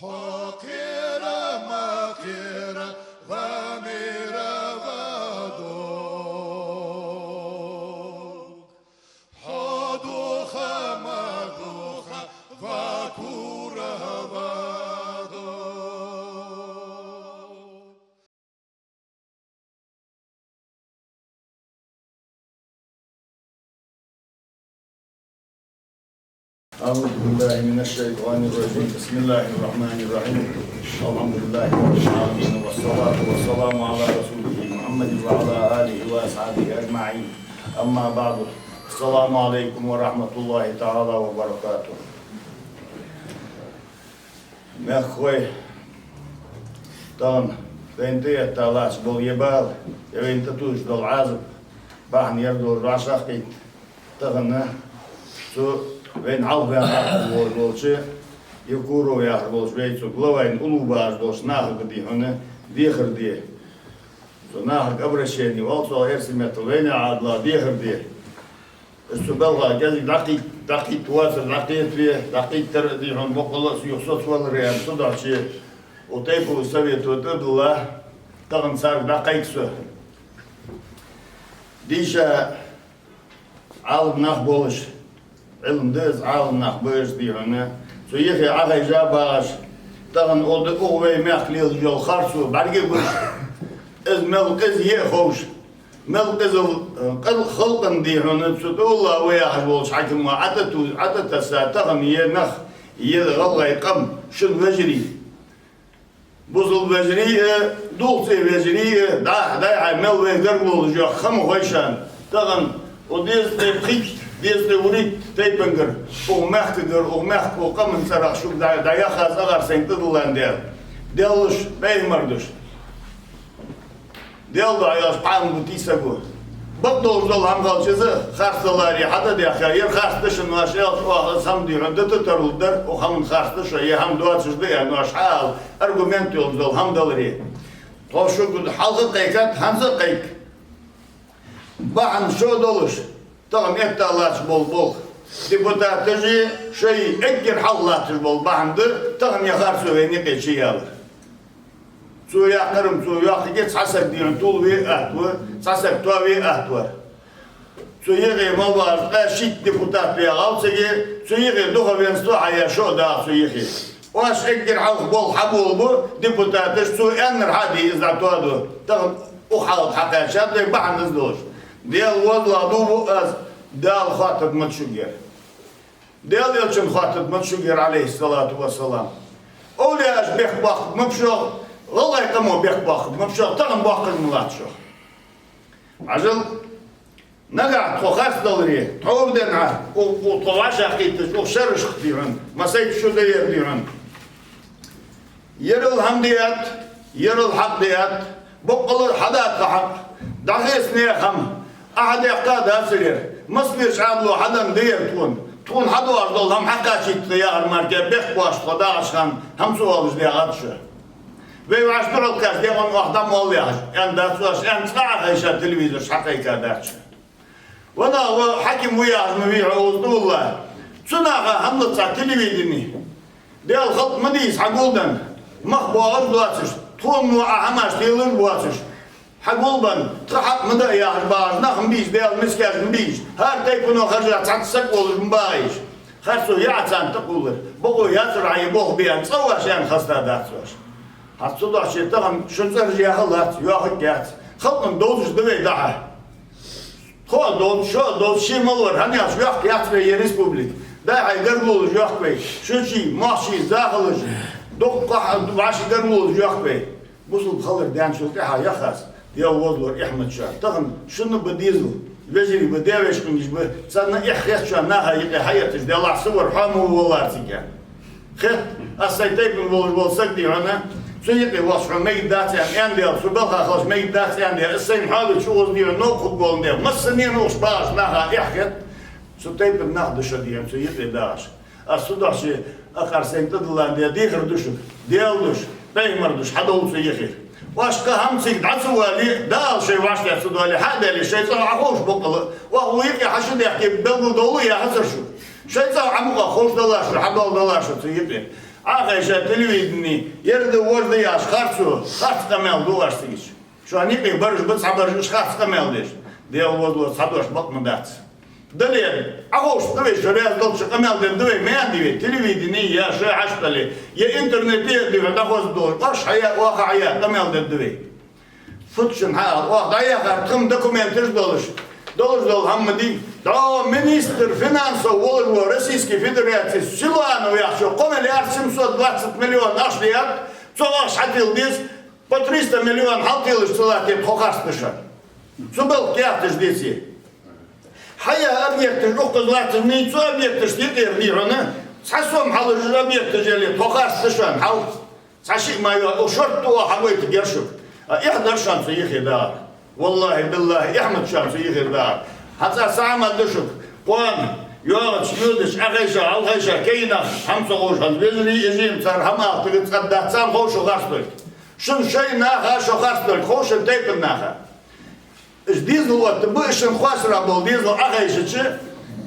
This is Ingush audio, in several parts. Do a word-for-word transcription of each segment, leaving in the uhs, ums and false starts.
Хьо кхера ма кхера, ва мера ва дог. Хьо духа ма духа, ва кура ва дог. أعوذ بالله من الشيطان الرجيم. بسم الله الرحمن الرحيم. الحمد لله رب العالمين، والصلاة والسلام على رسوله محمد وعلى آله وأصحابه أجمعين. أما بعد. السلام عليكم ورحمة الله تعالى وبركاته. Мехкахой, тахан вайна тӀаэтта латташ бола ер бала, е вайна тӀатувсаш дола Ӏазап бахьан яр долаш вӀашагӀкхийтта. Тахан цу вайна хьалха ваьнна волаш волча, Евкуров яхаш волча вай цу главайна уллув багӀаш болча нахага, дий хьона, дехар де. Цу нахага обращени оал цох эрсий меттала, вайна Ӏадала дехар де. Из цу балха кӀезига дӀакхийтта, дӀакхийтта воацар дӀакхетаве, дӀакхийттар а, дий хьона, боккъала а со юха соцаваларе аьнна, цудухьа укх тайпан совето тӀадилла, тахан царга дӀакхайк со. Дийша Ӏалам нах болаш, Ӏилма да из, Ӏалам нах ба уж, дий хьона, цу юхе Ӏохайша багӀаш, тахан укх да, укх вай мехка лелаш йола харцо бӀаргагуш, из мел къиза я а ховш, мел къизал, э, къал халкъан, дий хьона, цу тӀа улла ва яхаш волча хьакима Ӏатату-, Ӏататасса тахан ер нах, ер гӀалгӀай къам, шун вежарий, бусалба вежарий а, дулх цӀе вежарий а, дӀа-, дӀай-хьай мел вай гаргало луш йола хӀама хой шоана. Тахан укх дезткъеи пхийтта, дезткъеи вурийтта тайпангара, укх мехкагара, укх мехка, укх къаман цӀерах шуга дӀа-, дӀаяххаза агӀар сайна тӀадиллан дер. Даьла луш, пайхамар душ. Даьла духьа йоацаш пхьа ма бу тӀа саго. Бакъдолаш дола хӀама хилча, из харцдаларе хьатӀадаьхкар, ер харцда шоана оаш аьлча, оаха из хӀама, дий хьона, дита тарлургдар, укх хӀаман харцда шо, ер хӀама доацаш да аьнна оаш хьаала, аргумент йолаш дола хӀама даларе. Тхо шуга хьалха а кхайкад, хӀанз а кхайк. Бахьан шо долаш, тахан этта латташ бола болх. Депутаташи шоай эггара хьалха латташ бола бахьан да тахан ер харцо вайна юкъе чуялар. Цо яьккхар-м, цо йоаккхаргья, цхьа саг, дий хьона, тувлаве а атта ва, цхьа саг тоаве а атта вар. Цу юкъе мел бахача ткъаь шийтта депутат вагӀа цига, цу юкъе духовенство хьаяь шо а дагӀа цу юхе. Оаш эггара хьалха болх хьаболабу, депутаташа цо аьннар хьаде из дӀатоаду. Тахан укх хьалага хьакхаьчад вай, бахьан из долаш. Даьла возалах дув буъ аз, Дала хоаттаргда-м шугара. Даьла Элчана хоаттаргда-м шугара, Ӏалайхи ссалату вассалам. Овлияаша бехк боаккхаргба-м шох, гӀалгӀай къамо бехк боаккхаргба-м шох, тахан боаккхаш ма латт шох. Ӏажал, нагахь тхо харцдаларе, тхо урденна, у-, у-, тхо вӀашагӀкхийттача, укх шерашка, дий хьона, массайтта шу да ер, дий хьона. Ерал хӀама де атта, ерал хьакъ де атта, боккъала а хьадатта хьакъ, дӀахеца наьха хӀама, Ӏа хьадаьккха дацар ер, массавеча Ӏаьдало хьаденна да ер тхона, тхона хьадоагӀаш дола хӀама хьакхачийта тха яхар мара, бехк боацаш тхо дагӀача хана хӀама ца оалаш даьгӀад шо. Вай вӀаши духьалкхаьчача декъана оаха дӀа ма оал яхаш, аьнна дац оаш, аьнна цкъа а хайша телевизорашка хьакхайкадац шо. Ва нах, ва хьаким ва яхаш ма вий хьо, узду валлахӀи. Цу наха хӀама лаца телевидени. Даьла халкъ ма дийца хьагулденна. Мах боагӀаш доацаш, тхона мо Ӏа хӀамаш телаш боацаш. Хьагулбенна, тха хьакъ ма даа яхаш багӀаш нах ма бий уж, Даьла мискаш ма бий уж. ХӀара тайпано хержа цхьацца саг волаш ма багӀий уж. Харцо я Ӏа царна тӀакхоллар. Бокъо яцар Ӏа ер болх бе аьнна, цкъа оаш аьнна хаста дац оаш. ХӀанз цудухьа тахан шун цӀераш яха лац, йоахаргьяц. Халкъана довзаш да вай дӀа-хьа. Тхо а довз, шо а довз, ший мел вар, хӀана аьлча йоахк яц вай ер республика. ДӀа-хьа гаргало луш йоахк вай. Шучий, мохчий, захалаши, дукха къахьа, вӀаши гаргало луш йоахк вай. Бусалба хилар даьнначул тӀехьагӀа яххас, Даьла возалора эхь ма ца шоана. Тахан шун ба дезал, вежарий ба, даь-веший къинош ба, царна эхь хет шоана наха юкъе хьаэтташ, Даьллахь, са вар, хьо ма валлара цига. Хет, аз сай тайпан волаш вола саг, дий хьона, цу юкъе вахаш хьона мегаргдац аьнна, аьнна даьлча, цу балха хилча мегаргдац аьнна даьлча, из сайна хьоалуча укхаза, дий хьона, новкъа хургволаш даьлча, массанена укхаза багӀача наха эхь хет, цу тайпан нах да шо, дий хьона, цу юкъе дагӀаш. Аз цудухьа акхар сайна тӀадиллан де дехар ду шуга, Даьла душ, пайхамар душ, хьадовла цу юхера. Оаш кхы хӀама цига дӀа ца вале, дӀаала шоай вӀаштӀехьа ца доале, хьа а даьле, шоай цӀагӀа Ӏоховш боккъала, оаха укх юкъе хьа шу даьхке белгалдовла яхацар шуга. Шоай цӀагӀа Ӏомукъа ховш далаш шу, хьадоала далаш шу цу юкъе. Ӏохайша телевидене, ер да, вож да яхаш харцо, харц къамаьл ду оаш цига. Шоана юкъе бараш ба, цхьабараш уж харц къамаьл деш. Даьла возалора, цхьа дош бакъ ма дац. Дале, Ӏоховшаргда вай, шо раьза долча къамаьл дергда вай, ма аьннадий вай, телевидене я, шоай хьаштале, я интернете а дий вай, дӀахоза долаш, оаш хьая, оаха хьая, къамаьл дергда вай. Фу да шун хьаала, оаха дӀаяхар тха-м документаш долаш, долаш дола хӀама дий. ДӀо министр финансов волаш вола Российски Федераци Силуанов яхачо кхо миллиард семьсот двадцать миллион ахча лият, цо ахча хьатила деза, по триста миллион хьалтелаш ца латте, тхо харц да шоана. Цу балха каьхаташ деце. Хьая объекташ укхаза латташ ма йий, цу объекташта юкъера дий хьона, цхьа сом хьалуш объекташ яле, тхо харц да шоана, хьал. Цхьа шиъ ма йоах, шортта оаха хьагойтаргьяр шуга. А эхь дар шоана цу юхе дахар. Валлахьи, биллахьи, эхь ма да шоана цу юхе дахар. ХӀанз цхьа хӀама да шуга. Кхоана, йоагӀача, юдача, Ӏохайша, хьалхайша, кагий нах, хӀама ца ховш, хӀанз вежарий, йижарий, цар хӀама ала тига цкъа дац, царна хов шо харц долга. Шун шоай наха шо харц долга, хов шун тайпан наха. Уж дезал оттаргба, уж шун кхоачара бола дезал Ӏохайшача,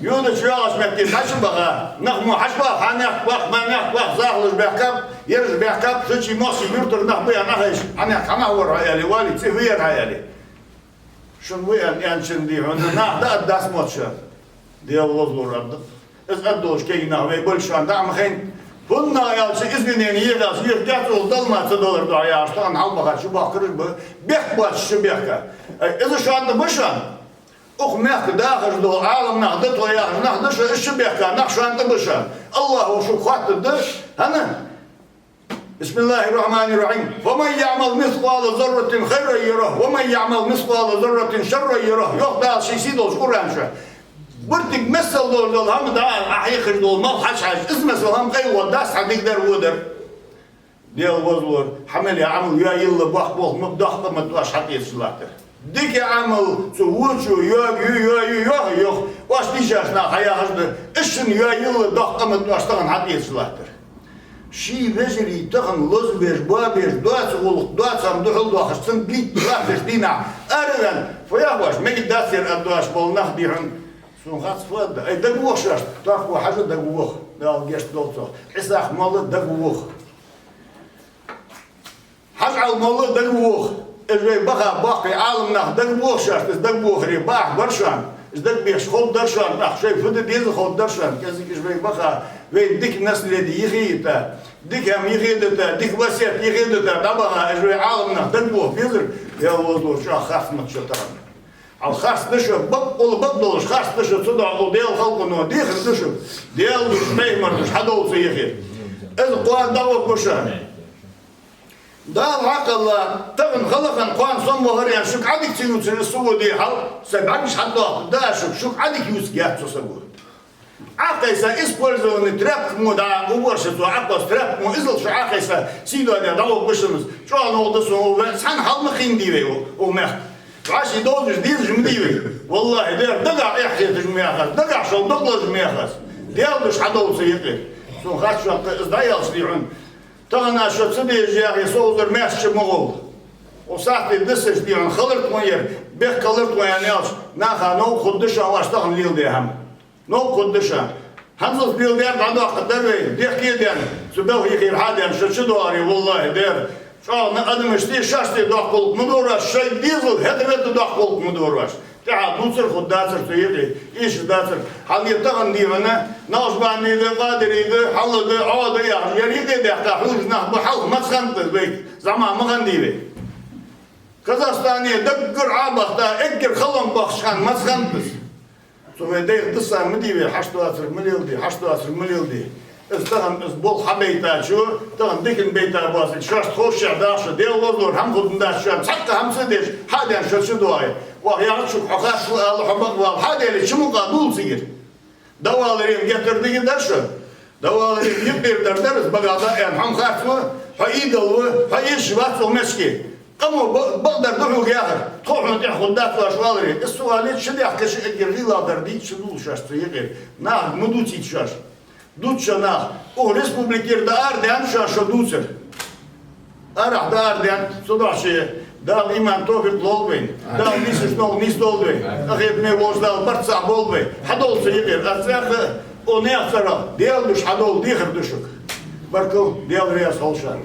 юдача, йоагӀача метте дӀачубаха, нах мо хьачубаха, хьа мехка вах, ма мехка вах, захалаш баьхкаб, ераш баьхкаб, шучий мохчий юртара нах ба аьнна Ӏохайша, хьа мехка хӀама вар хьо аьле, вале, цӀи хӀу яр хьа аьле. Шун ва аьнна, аьнначун дий хьона, нах дӀааргдац мотт шоана. Даьла возалора, аргда. Из аргдолаш кагий нах вай болаш шоана дӀа ма хайнад. ХӀана аьлча, извинени ехаш, ехкац, укхаза Далла мара ца далар духьа яхаш, тахан хьалбаха чубахкараш ба, бехк боацаш чубехка. Ай, из шоана тӀа ба шоана. Укх мехка дахаш дола Ӏаламнах да тхо яхаш нах да шо, из чубехка нах шоана тӀа ба шоана. АллахӀа шуга хоаттаргда, хӀана? بسم الله الرحمن الرحيم. فمن يعمل مثقال ذرة خيرا يره ومن يعمل مثقال ذرة شرا يره. Йоах Дала ший сий долча Къуръан чу. Буртиг миссел долаш дола хӀама да, Ӏа хьехаш дола малх хьачухьежача, из миссел хӀама къайлавода хьа дикадар, водар. Даьла возалора, хьа мел я Ӏамал йоайилла боккха болх ма ба, доккха къа ма да оаш хьатӀаэцаш латтар. Дика Ӏамал цу вочо йоаю, йоаю, йоах, йоах, оаш дийшача наха хьаяхаш да, из шун йоайилла доккха къа ма да оаш тахан хьатӀаэцаш латтар. Ший вежарий тахан лозабеш, боабеш, доаца гӀулакх, доаца хӀама духьал доахаш, цунна дийца латташ дийнахьа араваьнна, фу яхаш, мегаргдацар аргда оаш бола нах дий хьона. Сона хац фу аргда, ай, дагавоха шоашта, Тархо Хьажа дагавоха, Дала гешт долда цох, Ӏисах молла дагавоха. Хьажа-Ӏаьла молла дагавоха. Уж вай баха боккхий Ӏаламнах дагавоха шоашта, из дагабохаре бахьа бар шоана, из дагабехаш ховргдар шоана, тӀаккха шоай фу де деза ховргдар шоана, кӀезига уж вай баха, вайна дика наследи юхе йита, дика хӀама юхе дита, дика васкет юхе дита дӀабаха, уж вай Ӏаламнах дагабоха безар, Даьла возалора, чӀоагӀа харц ма да шо тахан. Хьал харц да шо, бакъ-, укхул бакъдолаш харц да шо, цудухьа укхул Даьла халкъо дехар да шо, Даьла духьа, пайхамара духьа хьадовла цу юхе. Из кхоана дӀагӀоргва шоана. Дала хьакхалла, тахан хала хана кхоана со ма вахар аьнна, шуга Ӏадика ца ювцар из со воде хьал, са бӀаргаш хьадоаккхаргда аз шуга, шуга Ӏадика ювцаргьяц цу саго. Ӏокхайса использованный тряпка мо дӀа, уборщица Ӏокхосса тряпка мо, иззал шо Ӏокхайса, сий доаде дӀагӀоргва шоана из, чӀоагӀа новкъа да сона, ве, цхьанне хьал ма хиннадий вай укх, укх мехка. ВӀаший довзаш, дезаш ма дий вай. Валлахьи, дера, дагахьа эхь хеташ ма яхац, дагахьа шоана дакъа лазаш ма яхац. Даьла духьа хьадовла цу юкъера. Сона хац шоана, из дӀаялча дий хьона. Тахан аз шо ца дезаш яхе, со укхазара маьрша чу ма гӀолла. Укх сахьте дисача дий хьона, хилар тхона ер, бехк хилар тхона аьнна аьлча, наха новкъа хургда шоана оаш тахан леладаь хӀама. Новкъа хургда шоана. ХӀанзалца леладаьр дӀадоаккхаргдар вай, дехке а даьнна, цу балха юхера хьа а даьнна, шо чудоагӀаре, валлахьи, дера. ЧӀоагӀа адамашта, шоашта доккха гӀулакх ма дора оаш, шоай дезала хӀета-вета доккха гӀулакх ма дора оаш. ТӀехьа дувцар хургдацар цу юкъе, эшаш дацар. Хьал е тахан дий хьона, Накъшбандий да, Къадирий да, хьал да, Ӏо да яхаш, ер юкъе даьккха хьулаш нах ба, хьалха маца хиннад из вайга, зӀамига ма хиннадий вай. Казахстане даггара Ӏобахийта, эггара халонга бахача хана маца хиннад из. Цу вай дайх дисса ма дий вай, хьашт доацар ма леладе, хьашт доацар ма леладе. Из тахан, из болх хьабайтачо, тахан диканна байта боацилга, шоашта ховшшехь даха шо, Даьла возалора, хӀама хургдац шоана, цхьаккха хӀама ца деш, хьа а даьнна шо чудоагӀе. Оаха яхача шуга хьо харц ва ала, хьо бакъ ва ала, хьа а даьле, чу мукъагӀа дуллац цигара. ДӀаваларе геттара дикадар шо. ДӀаваларе юкъера дар дар из, багах дӀа а аьнна, хьо-м харц ва, хьо идол ва, хьо эшаш вац укх мехка. Къамо ба-, бакъдар да хьога яхар, тхо хьона тӀехьа хургдац оаш валаре. Из ца вале, ши дехкаш эггара гӀийла дар дийца ца дуллаш шоаш цу юкъера. Нахага ма дувцийта шоаш. Дувц шо наха. Укх республикера дӀаарадаьннад шоана шо дувцар. Арахьа дӀаарадаьннад, цудухьа шоай Дала иман, товфикъ лолда вайна. Дала нийсача новкъа нийсдолда вай. Къахетаме волча Дала барт цхьа болба вай. Хьадовла цу юкъера. Аз цӀаькха а, укх наьха цӀерагӀа, Даьла духьа хьадовла дехар да шуга. Баркал, Даьла раьза хилва шоана.